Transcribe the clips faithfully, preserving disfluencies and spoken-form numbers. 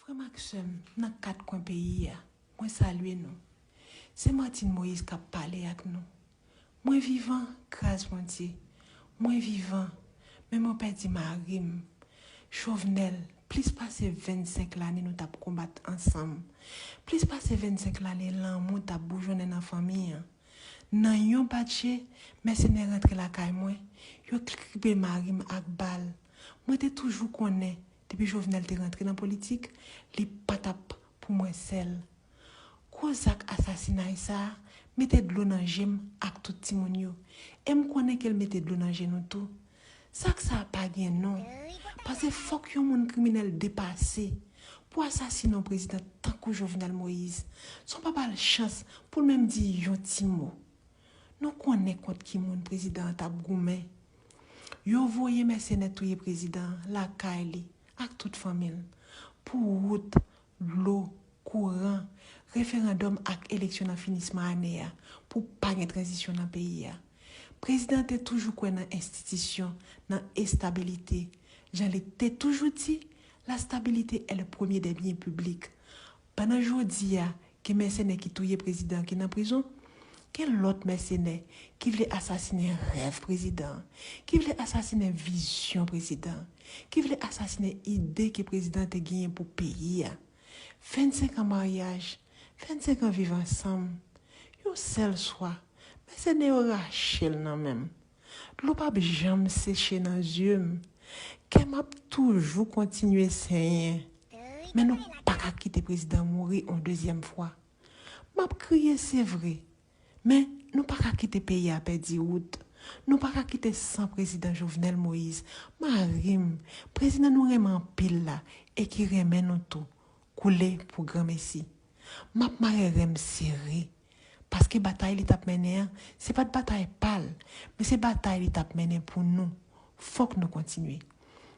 Frè m ak sè m nan kat kwen peyi a, mwen salye nou. Se Martine Moïse k ap pale ak nou. Mwen vivan, gras Bondye. Mwen vivan, men mwen pèdi mari m. Jovenel, plis pase vennsenk lane nou t ap konbat ansanm. Plis pase vennsenk lane lanmou t ap boujonnen nan fanmi an. Nan yon batje, mèsenè rantre lakay mwen, yo kripe mari m ak bal. Mwen te toujou konnen, depi Jovenel te rantre nan politik, li pa t ap pou mwen sèl. Gwo zak asasinay sa a mete dlo nan je m ak tout timoun yo. E m konnen ke l mete dlo nan je nou tou. Zak sa a pa gen non. Paske fòk yon moun kriminèl depase pou asasine yon prezidan tankou Jovenel Moïse. San w pa ba l chans pou l menm di yon ti mo. Nou konnen kont ki moun prezidan an t ap goumen. Yo voye mèsenè touye prezidan an lakay li ak tout fanmi l pou wout, dlo, kouran, referandòm ak eleksyon nan finisman ane a pou pa gen tranzisyon nan peyi a. Prezidan an te toujou kwè nan enstitisyon, nan estabilite. Jan li te toujou di, la stabilité est le premier des biens publics. Pandan jodi a, gen mèsenè ki touye prezidan ki nan prizon, gen lòt mèsenè ki vle asasinen rèv prezidan, ki vle asasinen vizyon prezidan, ki vle asasinen ide ke prezidan te genyen pou peyi a. Vennsenk an maryaj, vennsenk an viv ansanm, yon sèl swa, mèsenè yo rache l nan men m. Dlo p ap janm seche nan zye m. Kè m ap toujou kontinye senyen. Men nou pa ka kite prezidan mouri yon dezyèm fwa. M ap kriye, se vre. Men nou pa ka kite peyi a pèdi wout. Nou pa ka kite san prezidan Jovenel Moïse, mari m, prezidan nou renmen anpil la e ki renmen nou tou, koule pou granmesi. M ap mare ren m sere. Paske batay li t ap mennen an, se pa t batay pa l, men se batay li t ap mennen pou nou. Fòk nou kontinye.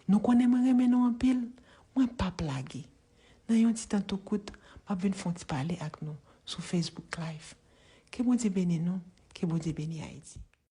Nou konnen mwen renmen nou anpil, mwen p ap lage. Nan yon ti tan tou kout, m ap vin fè yon ti pale ak nou sou Facebook Live. Ke Bondye beni nou, ke Bondye beni Ayiti.